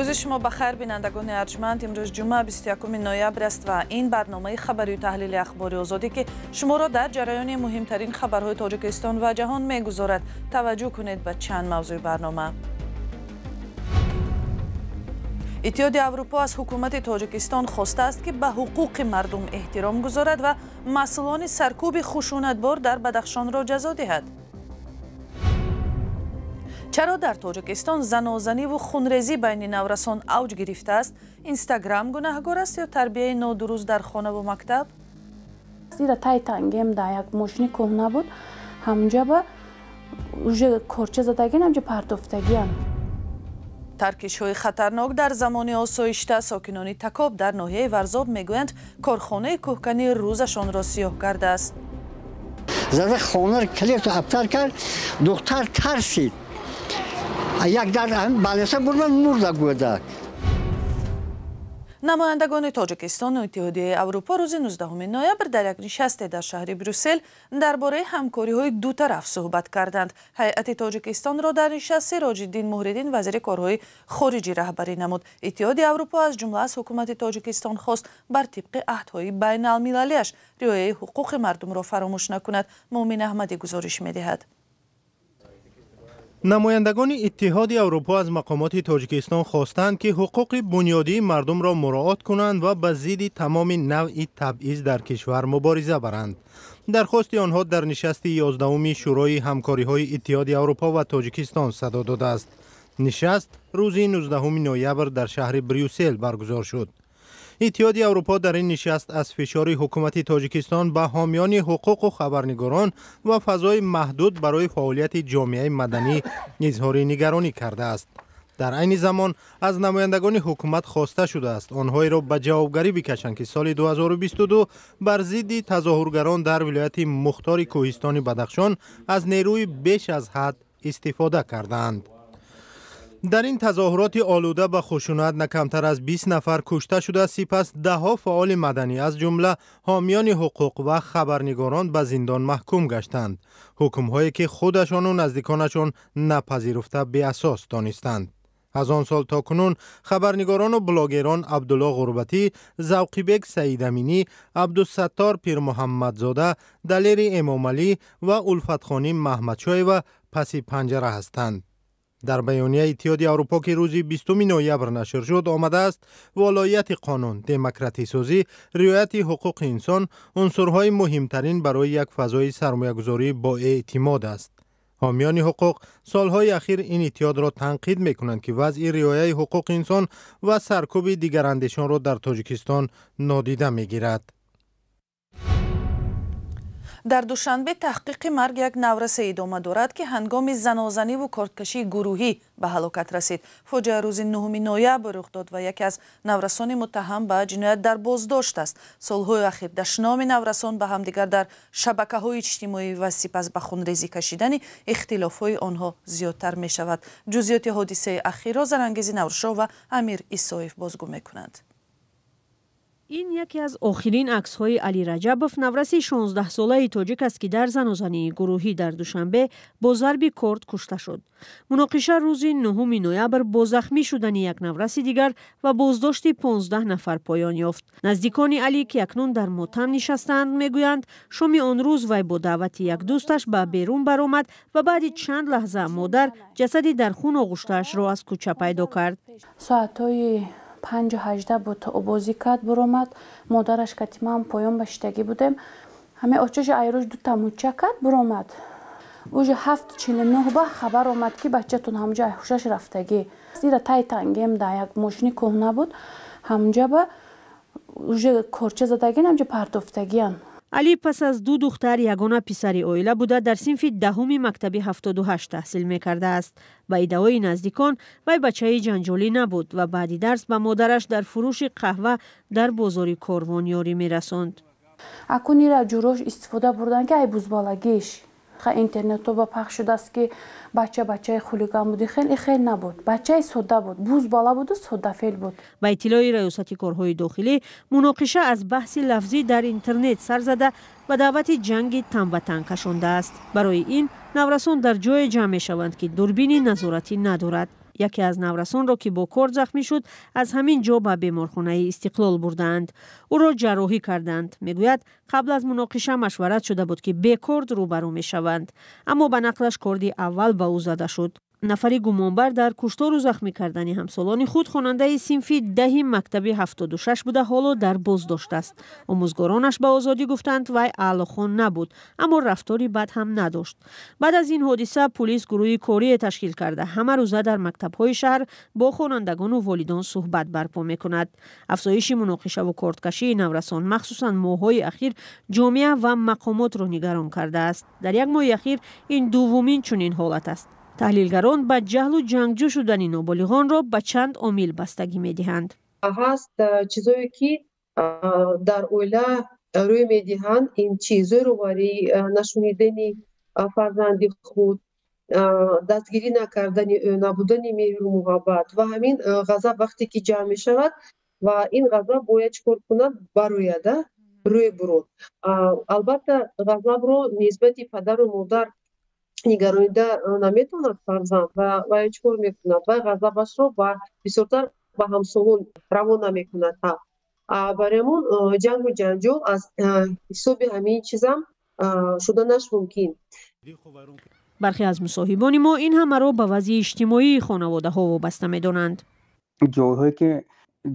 Рӯзи шумо ба хайр, бинандагони арҷманд. Имрӯз ҷумъа, 21 ноябр аст ва ин барномаи хабарию таҳлили Ахбори Озодӣ, ки шуморо дар ҷараёни муҳимтарин хабарҳои Тоҷикистон ва ҷаҳон мегузорад. Таваҷҷӯҳ кунед ба чанд мавзӯи барнома. Иттиҳоди Аврупо аз ҳукумати Тоҷикистон хостааст, ки ба ҳуқуқи мардум эҳтиром гузорад ва масъулони саркӯби хушунатбор дар Бадахшонро ҷазо диҳад. Чаро дар Тоҷикистон занозаниву хунрезӣ байни наврасон авҷ гирифтааст? Инстаграм гунаҳгор аст ё тарбияи нодуруст дар хонаву мактаб? Ира тай тангем да як мошини кӯҳна буд, ҳамҷа ба уже корча задагин, ҳамҷа партофтагиам. Таркишҳои хатарнок дар замони осоишта. Сокинони Такоб дар ноҳияи Варзоб мегӯянд, корхонаи кӯҳканӣ рӯзашонро сиёҳ кардааст. Зада хонар калесу абтар кард, духтар тарсид. Як дар балеса бурдан, мурда гӯдак. Намояндагони Тоҷикистону Иттиҳодияи Аврупо рӯзи 19 ноябр дар як нишасте дар шаҳри Брюссел дар бораи ҳамкориҳои дутараф суҳбат карданд. Ҳайати Тоҷикистонро дар нишаст Сироҷиддин Муҳриддин, вазири корҳои хориҷӣ, раҳбарӣ намуд. Иттиҳоди Аврупо аз ҷумла аз ҳукумати Тоҷикистон хост, бар тибқи аҳдҳои байналмилалиаш риояи ҳуқуқи мардумро фаромӯш накунад. Муъмин Аҳмадӣ гузориш медиҳад. Намояндагони Иттиҳоди Аврупо аз мақомоти Тоҷикистон хостанд, ки ҳуқуқи бунёдии мардумро муроат кунанд ва ба зидди тамоми навъи табъиз дар кишвар мубориза баранд. Дархости онҳо дар нишасти 11-уми Шӯрои ҳамкориҳои Иттиҳоди Аврупо ва Тоҷикистон садо додааст. Нишаст рӯзи 19 ноябр дар шаҳри Брюссел баргузор шуд. Иттиҳоди Аврупо дар ин нишаст аз фишори ҳукумати Тоҷикистон ба ҳомиёни ҳуқуқу хабарнигорон ва фазои маҳдуд барои фаъолияти ҷомеаи маданӣ изҳори нигаронӣ кардааст. Дар айни замон аз намояндагони ҳукумат хоста шудааст, онҳоеро ба ҷавобгарӣ бикашанд, ки соли 2022 бар зидди тазоҳургарон дар вилояти мухтори кӯҳистони Бадахшон аз нерӯи беш аз ҳад истифода кардаанд. Дар ин тазоҳуроти олуда ба хушунат на камтар аз 20 нафар кушта шуда, сипас даҳҳо фаъоли маданӣ, аз ҷумла ҳомиёни ҳуқуқ ва хабарнигорон, ба зиндон маҳкум гаштанд, ҳукмҳое ки худашону наздиконашон напазируфта, беасос донистанд. Аз он сол то кунун хабарнигорону блогерон Абдулло Ғурбатӣ, Завқибек Саидаминӣ, Абдусаттор Пирмуҳаммадзода, Далери Эмомалӣ ва Улфатхоним Маҳмадшоева паси панҷара ҳастанд. Дар баёнияи Иттиҳоди Аврупо, ки рӯзи 20 ноябр нашр шуд, омадааст: волоияти қонун, демократисозӣ, риояти ҳуқуқи инсон унсурҳои муҳимтарин барои як фазои сармоягузорӣ бо эътимод аст. Ҳомиёни ҳуқуқ солҳои ахир ин иттиҳодро танқид мекунанд, ки вазъи риояи ҳуқуқи инсон ва саркӯби дигарандешонро дар Тоҷикистон нодида мегирад. Дар Душанбе таҳқиқи марги як наврасе идома дорад, ки ҳангоми занозаниву корткашии гурӯҳӣ ба ҳалокат расид. Фоҷиа рӯзи 9 ноябр рух дод ва яке аз наврасони муттаҳам ба ҷиноят дар боздошт аст. Солҳои ахир дашноми наврасон ба ҳамдигар дар шабакаҳои иҷтимоӣ ва сипас ба хунрезӣ кашидани ихтилофҳои онҳо зиёдтар мешавад. Ҷузъиёти ҳодисаи ахирро Зарангези Наврӯзшоҳ ва Амир Исоев бозгӯ мекунанд. Ин яке аз охирин аксҳои Али Раҷабов, навраси 16-солаи тоҷик аст, ки дар занозании гурӯҳӣ дар Душанбе бо зарби корд кушта шуд. Муноқиша рӯзи 9 ноябр бо захмӣ шудани як навраси дигар ва боздошти 15 нафар поён ёфт. Наздикони Али, ки акнун дар мотам нишастаанд, мегӯянд, шоми он рӯз вай бо даъвати як дӯсташ ба берун баромад ва баъди чанд лаҳза модар ҷасади дар хун оғуштаашро аз кӯча пайдо кард. Соатҳои 5:18 буд, обозӣ кард, буромад. Модараш катимаам поён ба шиштагӣ будем. Ҳаме очаши айрӯш дута муча кард, буромад. Уже 7:49 ба хабар омад, ки бачатон ҳамҷа ҳушаш рафтагӣ. Ира тай тангем да як мошини кӯҳна буд, ҳамҷа ба уже корча задагин, ҳамҷа партофтагиам. Али пас аз ду духтар ягона писари оила буда, дар синфи 10-уми мактаби 78 таҳсил мекардааст. Ба иддаои наздикон, вай бачаи ҷанҷолӣ набуд ва баъди дарс ба модараш дар фурӯши қаҳва дар бозори Корвон ёрӣ мерасонд. Акун ира ҷурош истифода бурдан, ки ай бузбалагиш интернетҳо ба пахш шудааст, ки бача бачаи хулиган буд. Хел хел набуд, бачаи содда буд, бузбала буду соддафел буд. Ба иттилои Раёсати корҳои дохилӣ, муноқиша аз баҳси лафзӣ дар интернет сар зада, ба даъвати ҷанги танбатан кашондааст. Барои ин наврасон дар ҷое ҷамъ мешаванд, ки дурбини назоратӣ надорад. Яке аз наврасонро, ки бо корд захмӣ шуд, аз ҳамин ҷо ба беморхонаи Истиқлол бурдаанд. Ӯро ҷарроҳӣ карданд. Мегӯяд, қабл аз муноқиша машварат шуда буд, ки бе корд рӯбарӯ мешаванд. Аммо ба нақлаш корди аввал ба ӯ зада шуд. Нафари гумонбар дар куштору захмӣ кардани ҳамсолони худ хонандаи синфи 10 мактаби 76 буда, ҳоло дар боздошт аст. Омӯзгоронаш ба Озодӣ гуфтанд, вай аълохон набуд, аммо рафтори бад ҳам надошт. Баъд аз ин ҳодиса пулис гурӯҳи корие ташкил карда, ҳама рӯза дар мактабҳои шаҳр бо хонандагону волидон суҳбат барпо мекунад. Афзоиши муноқишаву кордкашии наврасон, махсусан моҳҳои ахир, ҷомеа ва мақомотро нигарон кардааст. Дар як моҳи ахир ин дуввумин чунин ҳолат аст. Таҳлилгарон ба ҷаҳлу ҷангҷӯ шудани ноболиғонро ба чанд омил бастагӣ медиҳанд. Ҳаст чизое, ки дар оила рӯй медиҳанд, ин чи зӯроварӣ, нашунидани фарзанди худ, дастгирӣ накардани ӯ, набудани меҳру муҳаббат ва ҳамин ғазаб вақте ки ҷамъ мешавад ва ин ғазаб бояд чӣ кор кунад? Барояд, рӯй бурод. Албатта, ғазабро нисбати падару модар нигаронида наметавонад фарзанд ва вай чӣ кор мекунад? Вай ғазабашро бисёртар ба ҳамсолон равона мекунад. Барои ҳамон ҷангу ҷанҷол аз ҳисоби ҳамин чизам шуданаш мумкин. Бархе аз мусоҳибони мо ин ҳамаро ба вазъи иҷтимоии хонаводаҳо вобаста медонанд. Ҷойҳое, ки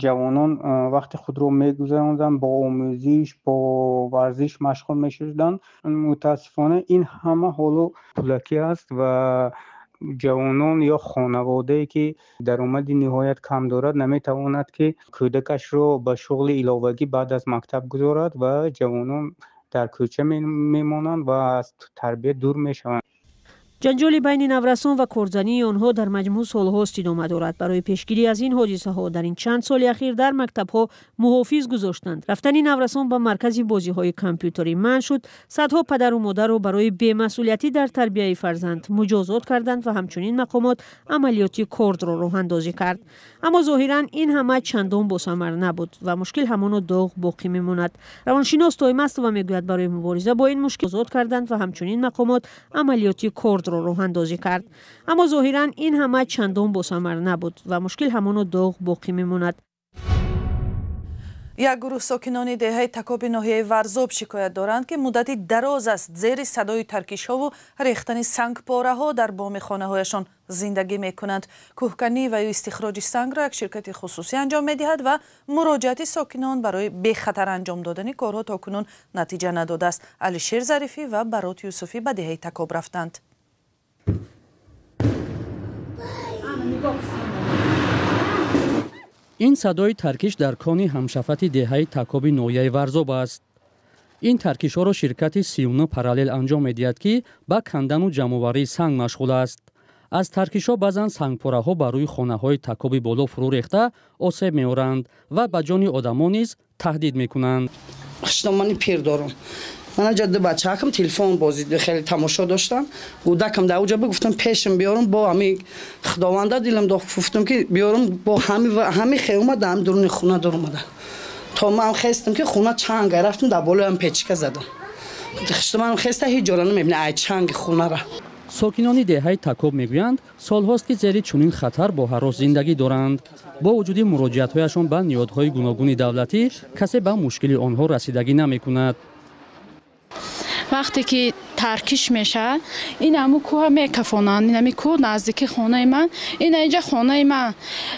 ҷавонон вақти худро мегузаронданд, бо омӯзиш, бо варзиш машғул мешуданд, мутаассифона, ин ҳама ҳоло пулакӣ аст ва ҷавонон ё хонаводае, ки даромади ниҳоят кам дорад, наметавонад, ки кӯдакашро ба шуғли иловагӣ баъд аз мактаб гузорад ва ҷавонон дар кӯча мемонанд ва аз тарбия дур мешаванд. Ҷанҷоли байни наврасон ва кордзании онҳо дар маҷмӯъ солҳост идома дорад. Барои пешгирӣ аз ин ҳодисаҳо дар ин чанд соли ахир дар мактабҳо муҳофиз гузоштанд. Рафтани наврасон ба маркази бозиҳои компютерӣ манъ шуд. Садҳо падару модарро барои бемасъулиятӣ дар тарбияи фарзанд муҷозот карданд ва ҳамчунин мақомот амалиёти кордро роҳандозӣ кард. Аммо зоҳиран ин ҳама чандон босамар набуд ва мушкил ҳамоно доғ боқӣ мемонад. Равоншинос Тоймастова мегӯяд, барои мубориза бо ин мушкил озод карданд ва ҳамчунин мақомот амалиёти кордро роҳандозӣ кард. Аммо зоҳиран ин ҳама чандон босамар набуд ва мушкил ҳамоно доғ боқӣ мемонад. Як гурӯҳ сокинони деҳаи Такоби ноҳияи Варзоб шикоят доранд, ки муддати дароз аст зери садои таркишҳову рехтани сангпораҳо дар боми хонаҳояшон зиндагӣ мекунанд. Кӯҳканӣ ва ё истихроҷи сангро як ширкати хусусӣ анҷом медиҳад ва муроҷиати сокинон барои бехатар анҷом додани корҳо то кунун натиҷа надодааст. Алишер Зарифӣ ва Барот Юсуфӣ ба деҳаи Такоб рафтанд. Ин садои таркиш дар кони ҳамшафати деҳаи Такоби ноҳияи Варзоб аст. Ин таркишҳоро ширкати 39 Параллел анҷом медиҳад, ки ба кандану ҷамъоварии санг машғул аст. Аз таркишҳо баъзан сангпораҳо ба рӯи хонаҳои Такоби боло фурӯ рехта, осеб меоранд ва ба ҷони одамон низ таҳдид мекунанд. Хиштомани пир дорам. Ман ҷа ду бачаакам телефон бозид, хеле тамошо доштам. Кӯдакам дар уҷа гуфтам, пешам биёрам, бо ҳами худованда дилам дох, гуфтам, ки биёрам, бо ҳами хе омада, ҳами дуруни хона дур омада. То ман хестам, ки хона чанга, рафтам дар болоям печка задам. Хиштоманам хеста, ҳеҷ ҷора намебина ай чанги хонара. Сокинони деҳаи Такоб мегӯянд, солҳост, ки зери чунин хатар бо ҳарос зиндагӣ доранд. Бо вуҷуди муроҷиатҳояшон ба ниҳодҳои гуногуни давлатӣ, касе ба мушкили онҳо расидагӣ намекунад. Вақте ки таркиш мешавад, ин ҳамун кӯҳа мекафонанд. Ин ҳами кӯҳ наздики хонаи ман, ин инҷа хонаи ман.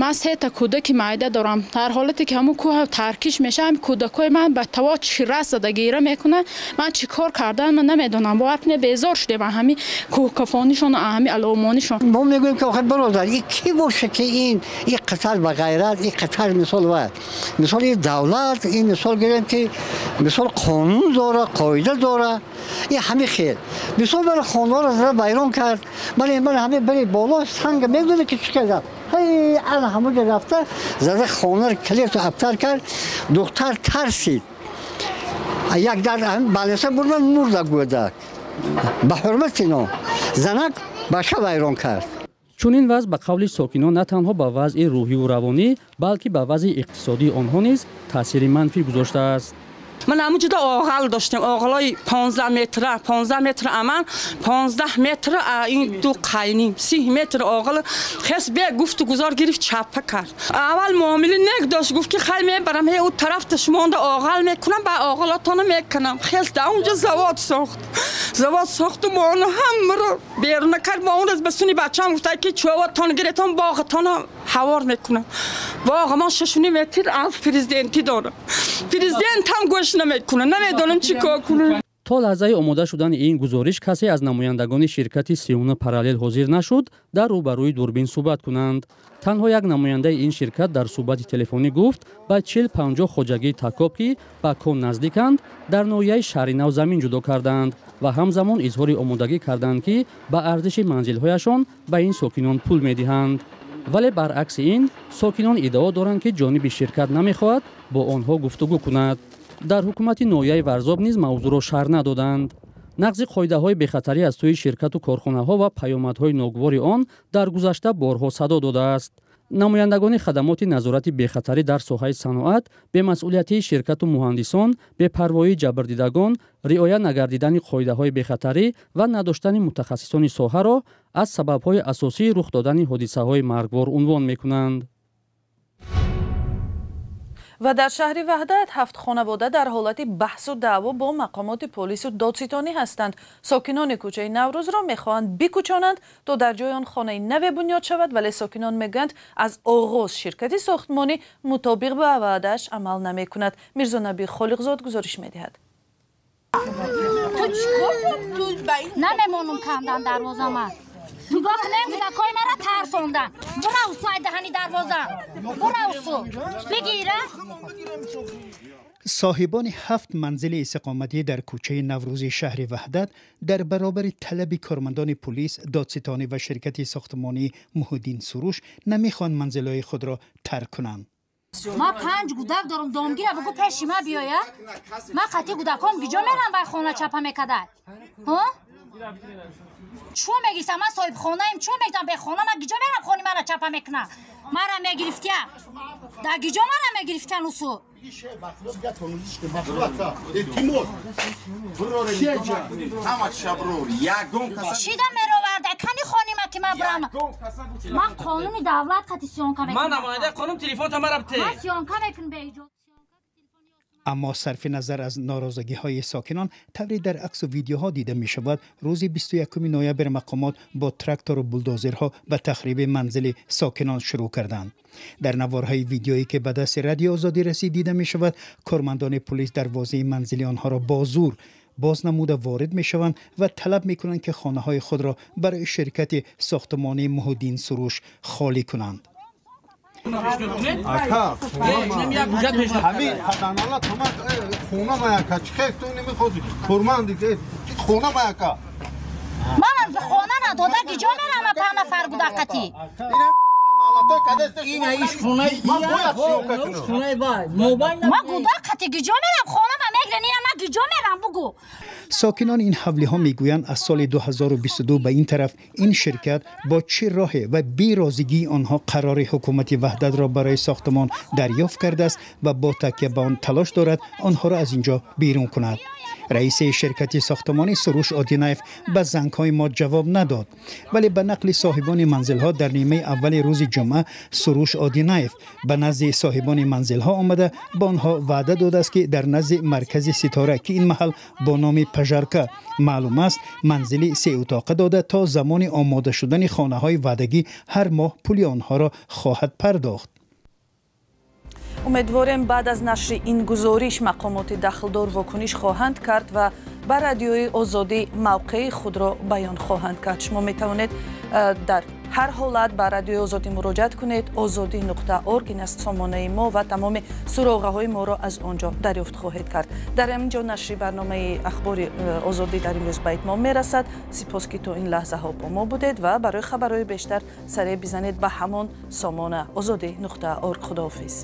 Ман сета кӯдаки майда дорам. Дар ҳолате ки ҳамун кӯҳа таркиш мешавад, ҳами кӯдакҳои ман ба таво чирас зада гира мекунанд. Ман чӣ кор кардан ман намедонам. Бовар кунед, безор шудем аз ҳами кӯҳкафонишон, аз ҳами аломонишон. Мо мегӯем, ки охир, бародар, ин кӣ боша, ки ин қатар ба ғайрат, ин қатар, мисол, ва мисол, ин давлат, ин мисол гирем, ки мисол қонун дора, қоида дора, ин ҳами хел мисол барои хонаро зада вайрон кард. Ман ҳами бари боло санг медоне, ки чӣ кардам, ҳай ана ҳамуҷа рафта зада, хонаро калету абтар кард. Духтар тарсид, як дар балеса бурдан, мурда гӯдак ба ҳурмати ино занак баша вайрон кард. Чунин вазъ, ба қавли сокинон, на танҳо ба вазъи рӯҳиву равонӣ, балки ба вазъи иқтисодии онҳо низ таъсири манфӣ гузоштааст. Ман ҳамунҷода оғал доштем, оғалои 15 метра, 15 метр аман, 15 метр ин ду қайним, 30 метр оғал хес бе гуфту гузор гирифт, чапа кард. Аввал муомила нек дошт, гуфт ки хай мебарам, ҳе у тарафта шумонда оғал мекунам, ба оғалотона мекунам. Хес да унҷа завод сохт. Завод сохту мо оно ҳамаро беруна кард. Мо он рӯз ба суни бачаам гуфта ки чӯватон гиретон боғатона ҳавор мекунам. Боғ мо 6.5 метр аз президентӣ дорам. Президент ҳам гӯш намекунад, намедонам чӣ кор кунам. То лаҳзаи омода шудани ин гузориш касе аз намояндагони ширкати Сиюна Параллел ҳозир нашуд дар рӯбарӯи дурбин суҳбат кунанд. Танҳо як намояндаи ин ширкат дар суҳбати телефонӣ гуфт ба 40-50 хоҷагии такоб, ки ба кон наздиканд, дар ноҳияи Шаҳринав замин ҷудо кардаанд ва ҳамзамон изҳори омодагӣ карданд, ки ба арзиши манзилҳояшон ба ин сокинон пул медиҳанд. Вале баръакси ин сокинон иддао доранд, ки ҷониби ширкат намехоҳад бо онҳо гуфтугӯ кунад. Дар ҳукумати ноҳияи Варзоб низ мавзӯъро шарҳ надоданд. Нақзи қоидаҳои бехатарӣ аз сӯи ширкату корхонаҳо ва паёмадҳои ногувори он дар гузашта борҳо садо додааст. Намояндагони хадамоти назорати бехатарӣ дар соҳаи саноат, бемасъулиятии ширкату муҳандисон, бепарвоии ҷабрдидагон, риоя нагардидани қоидаҳои бехатарӣ ва надоштани мутахассисони соҳаро аз сабабҳои асосии рух додани ҳодисаҳои маргвор унвон мекунанд. Ва дар шаҳри Ваҳдат 7 хонавода дар ҳолати баҳсу даъво бо мақомоти полису додситонӣ ҳастанд. Сокинони кӯчаи Наврӯзро мехоҳанд бикӯчонанд, то дар ҷои он хонаи наве бунёд шавад, вале сокинон мегӯянд аз оғоз ширкати сохтмонӣ мутобиқ ба ваъдааш амал намекунад. Мирзонаби Холиқзод гузориш медиҳад. Намемонум кандан дарвозама. Нигоҳ кунем, кӯдакҳои маро тарсондан. Бурав су ай даҳани дарвоза. Бурав су. Бигира. Соҳибони 7 манзили истиқоматӣ дар кӯчаи Наврӯзи шаҳри Ваҳдат дар баробари талаби кормандони полис, додситонӣ ва ширкати сохтмонии Муҳиддин Суруш намехоҳанд манзилҳои худро тарк кунанд. Ма 5 гудак дорам, домгира бугу пеши ма биёя. Ма қатъи гудаком гиҷо мерам вай хона чапа мекадай. Ҳо? Чо мегирифтам? Ман соҳибхонаем, чо мегирифтам? Бехона ман гиҷо мерам, хони мара чапа мекунам. Мара мегирифтя. Да гиҷо мара мегирифтян усу. Чида мероварда? Кани хони ма ки ма бурам? Ман қонуни давлат қати сиёнка мекунам. Ман намояндаи қонун телефон та мара бите. Ман сиёнка мекунам бе иҷоза. Аммо сарфи назар аз норозагиҳои сокинон, тавре дар аксу видеоҳо дида мешавад, рӯзи 21 ноябр мақомот бо трактору булдозерҳо ба тахриби манзили сокинон шурӯъ карданд. Дар наворҳои видеое ки ба дасти Радио Озодӣ расид дида мешавад, кормандони полис дарвозаи манзили онҳоро бо зур боз намуда ворид мешаванд ва талаб мекунанд, ки хонаҳои худро барои ширкати сохтмонии Муҳиддин Суруш холӣ кунанд. Ака, ҳамин хаданола томад хона маяка, чӣ хел ту намехоҳӣ? Корманди хона маяка. Ман хона надода гиҷо мерам 5 нафар гудақати. Ма гудақати гиҷо мерам, хона ма мегирен, ина ма гиҷо мерам бугу. Сокинони ин ҳавлиҳо мегӯянд аз соли 2022 ба ин тараф ин ширкат бо чӣ роҳе ва берозигии онҳо қарори ҳукумати Ваҳдатро барои сохтмон дарёфт кардааст ва бо такя ба он талош дорад онҳоро аз ин ҷо берун кунад. Раиси ширкати сохтмонӣ Суруш Одинаев ба зангҳои мо ҷавоб надод, вале ба нақли соҳибони манзилҳо дар нимаи аввали рӯзи ҷумъа Суруш Одинаев ба назди соҳибони манзилҳо омада ба онҳо ваъда додааст, ки дар назди маркази Ситора, ки ин маҳал бо номи Пажарка маълум аст, манзили 3 утоқа дода то замони омода шудани хонаҳои ваъдагӣ ҳар моҳ пули онҳоро хоҳад пардохт. Умедворем баъд аз нашри ин гузориш мақомоти дахлдор вокуниш хоҳанд кард ва ба Радиои Озодӣ мавқеи худро баён хоҳанд кард. Шумо метавонед дар ҳар ҳолат ба Радиои Озодӣ муроҷиат кунед. Озодӣ.org ин аст сомонаи мо ва тамоми суроғаҳои моро аз он ҷо дарёфт хоҳед кард. Дар ҳамин ҷо нашри барномаи Ахбори Озодӣ дар имрӯз ба итмом мерасад. Сипос, ки то ин лаҳзаҳо бо мо будед ва барои хабарҳои бештар саре бизанед ба ҳамон сомона озодӣ.org. Худоҳофиз.